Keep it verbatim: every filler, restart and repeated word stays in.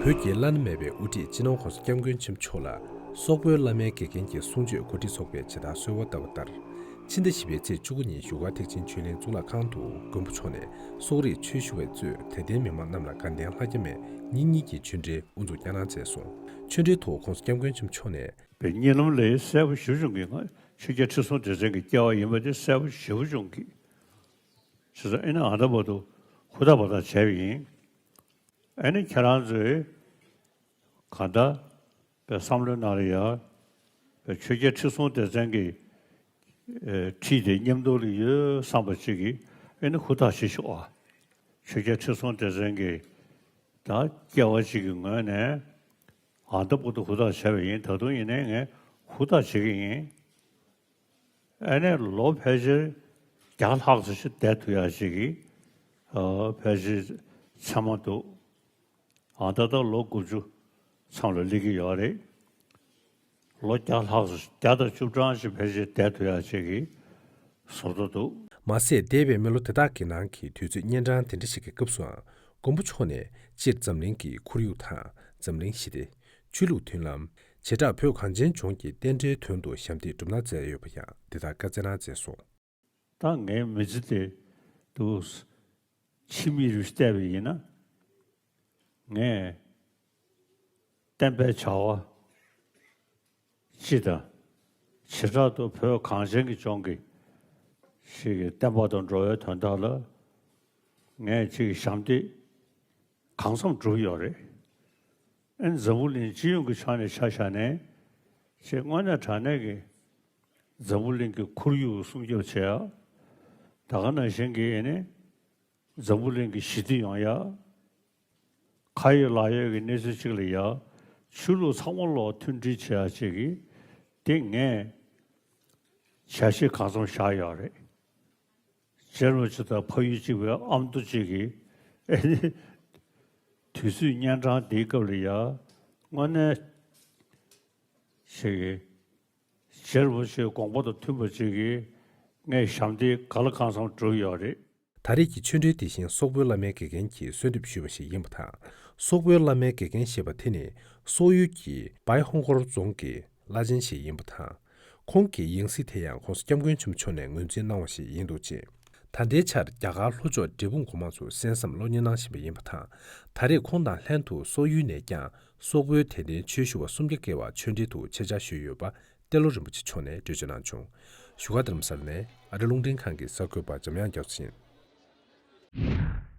བོད་ཀྱི་བླ་ན་མེད་པའི་དབུ་ཁྲིད་སྤྱི་ནོར་༸གོང་ས་༸སྐྱབས་མགོན་ཆེན་པོ་མཆོག་ལ་སོག་པོའི་བླ་མའི་དགེ་རྒན་གྱི་གསུང་ཆོས་གོ་སྒྲིག་ཚོགས་པས་ཇི་ལྟར་གསོལ་བ་བཏབ་པ་ལྟར། ཕྱི་ཟླ་བཞི་པའི་ཚེས་བཅུ་དགུ་ཉིན་བཞུགས་སྒར་ཐེག་ཆེན་ཆོས་གླིང་གཙུག་ལག་ཁང་དུ་མགོན་པོ་མཆོག་ནས་སོག་རིགས་ཆོས་ཞུ་བས་གཙོས་དད་ལྡན་མི་མང་རྣམས་ལ་དགའ་ལྡན་ལྷ་རྒྱ་མེད་ཉིན་གཉིས་ཀྱི་ཆོས་འབྲེལ་དབུ་འཛུགས་བསྐྱངས་གནང་མཛད་སོང་། ཆོས་འབྲེལ་ཐོག་༸གོང་ས་༸སྐྱབས་མགོན་ཆེན་པོ་མཆོག་ནས། པའི་གཉིད་ལམ་ལས་གསལ་པོ་ཞེ་པོ་བྱུང་གི། ང་ཆོས་རྒྱལ་ཁྲི་སྲོང་ལྡེ་བཙན་གྱི་སྐྱེ་བ་ཡིན་པ་དེ་གསལ་པོ་ཞེ་པོ་བྱུང་གི། བྱས་ཙང་ཨེ་ནི་ཨ་ད་བར་དུ་ཧུར་ཐག་པ་ཐག་བྱས་པ་ཡིན། ཨེ་ནི་ཁྱེད་རང་ཚོས་གང་ལྟར་པའི་བསམ་བློའི་ནང་ལ་ཡ། པའི་ཆོས་རྒྱལ་ཁྲི་སྲོང་ལྡེ་བཙན་གྱི་ཨེ་ཁྲིད་དེ་མཉམ་དུ་ལ་ཡོད་བསམ་པ་ཅིག་གིས་ཨེ་ནི་ཧུར་ཐག་བྱེད་ཤོག་ཨ། ཆོས་རྒྱལ་ཁྲི་སྲོང་ལྡེ་བཙན་གྱི་ད་སྐྱེ་བ་ཅིག་གི་ངོས་ནས་ཨ་ད་བར་དུ་ཧུར་ཐག་བྱས་པ་ཡིན། ད་དུང་ཡིན་ནའི་ངས་ཧུར་ཐག་བྱེད་ཀྱི་ཡིན། ཨ་ནི་ལོ་ཕལ་ཆེར་བརྒྱ་ལྷག་ཙམ་ཞིག་བསྡད་ཐུབ་ཡག་ཅིག་གི་ཨ་ཕལ་ཆེར་མཚན་མ་འདུག་ཨ་ད་ལྟ་ལོ་དགུ་བཅུ་མཚམས་ལ་སླེབས་ཀྱི་ཡོད་རེད། ལོ་བརྒྱ་ལྷག་ཙམ་བརྒྱ་དང་བཅུ་གྲངས་ཤིག་ཕལ་ཆེར་བསྡད་ཐུབ་ཡག་ཅིག་གི་བཟོ་འདྲ་འདུག་མ་ཟད་འདས་པའི་མི་ལོ་དེ་དག་གི་ནང་གི་དུས་ཚོད་གཉན་འཕྲང་དེ་འདྲ་ཞིག་གི་སྐབས་སུའང་མགོན་པོ་མཆོག་ནས་སྤྱིར་འཛམ་གླིང་གི་ཁོར་ཡུག་དང་འཛམ་གླིང་ཞི་བདེ། ཆོས་ལུགས་མཐུན་ལམ། བྱེ་བྲག་བོད་གངས་ཅན་ལྗོངས་ཀྱི་རྟེན་འབྲེལ་དོན་དུ་ཞབས་འདེགས་སྒྲུབ་གནང་མཛད་ཡོད་པ་ཡང་འདི་ལྟར་བཀའ་སྩལ་གནང་མཛད་སོང་། ད་ངའི་མི་ཚེ་དེ་དུ་ཕྱི་མིག་རུ་བལྟས་པ་ཡིན་ན། ངས་བསྟན་པའི་བྱ་བ་སྤྱི་དང་། བྱེ་བྲག་ཏུ་བོད་གངས་ཅན་གྱི་ལྗོངས་ཀྱི་ཞིག་གི་བསྟན་པ་དང་འགྲོ་བའི་དོན་དག་ལ་ངས་ཅིག་ཞབས་འདེགས་གང་འཚམ་བསྒྲུབས་ཡོད་རེད། ཨ་ནི་འཛམ་བུ་གླིང་སྤྱི་ཡོངས་ཀྱི་ཆ་ནས་ཆ་བཞག་ནས་ཅིག་དངོས་གནས་དྲང་གནས་ཀྱི་འཛམ་བུ་གླིང་གི་ཁོར་ཡུག་སྲུང་སྐྱོབ་བྱེད་ཡག་ད་ག་ནང་བཞིན་གྱི་ཨ་ནི་འཛམ་བུ་གླིང་གི་ཞི་བདེ་ཡོང་ཡག་ཁ་ཡོད་ལག་ཡོད་ཀྱི་གནས་ཚུལ་གཅིག་ལ་ཡ། ཆོས་ལུགས་ཚང་མ་ལོག་མཐུན་སྒྲིལ་བྱེད་ཡག་ཅིག་གི་དེ་ངས་བྱ་བྱེད་གང་འཚམ་བཞག་ཡོད་རེད། རྗེ་རིན་པོ་ཆེ་དང་ཕ་ཡུལ་གཅིག་པའི་ཨ་མདོ་གཅིག་གི་ཨེ་ནི་དུས་ཚོད་གཉན་འཕྲང་འདིའི་སྐབས་ལ་ཡ། དངོས་གནས་ཞིག་གི་རྗེ་རིན་པོ་ཆེའི་དགོངས་པ་དང་མཐུན་པ་ཅིག་གིས་ངས་ཞབས་འདེགས་ག་ལ་གང་འཚམ་བསྒྲུབས་ཡོད་རེད། ད་རེས་ཀྱི་ཆོས་འབྲེལ་དེ་བཞིན་སོག་པོའི་བླ་མའི་དགེ་རྒན་གྱིས་གསོལ་འདེབས་ཞུས་པ་ཞིག་ཡིན་པ་དང་། སོག་པོའི་བླ་མའི་དགེ་རྒན་ཞེས་པ་དེ་ནི་སོག་ཡུལ་གྱི་བའི་ཧོང་ཀོར་རྫོང་གི་བླ་ཆེན་ཞིག་ཡིན་པ་དང་། ཁོང་གི་ཡང་སྲིད་དེ་ཡང་༸གོང་ས་༸སྐྱབས་མགོན་ཆེན་པོ་མཆོག་ནས་ངོས་འཛིན་གནང་བ་ཞིག་ཡིན་འདུག་ཅིང་། ད་ལྟའི་ཆར་རྒྱ་གར་ལྷོ་ཕྱོགས་འབྲས་སྤུངས་སྒོ་མང་དུ་གསན་བསམ་སློབ་གཉེར་གནང་བཞིན་པ་ཡིན་པ་དང་། ད་རེས་ཁོང་དང་ལྷན་དུ་སོག་ཡུལ་ནས་ཀྱང་སོག་པོའི་དད་ལྡན་ཆོས་ཞུ་བ་སུམ་བརྒྱ་བརྒལ་བ་ཆོས་འབྲེལ་དུ་ཆེད་བཅར་ཞུས་ཡོད་པ་ཏེ་ལོ་རིན་པོ་ཆེ་མཆོག་ནས་འགྲེལ་བརྗོད་གནང་བྱུང་། བཞུགས་སྒར་རྡ་རམ་ས་ལ་ནས་ཨ་རི་རླུང་འཕྲིན་ཁང་གི་གསར་འགོད་པ་འཇམ་དབྱངས་རྒྱ་མཚོ་ཡིན།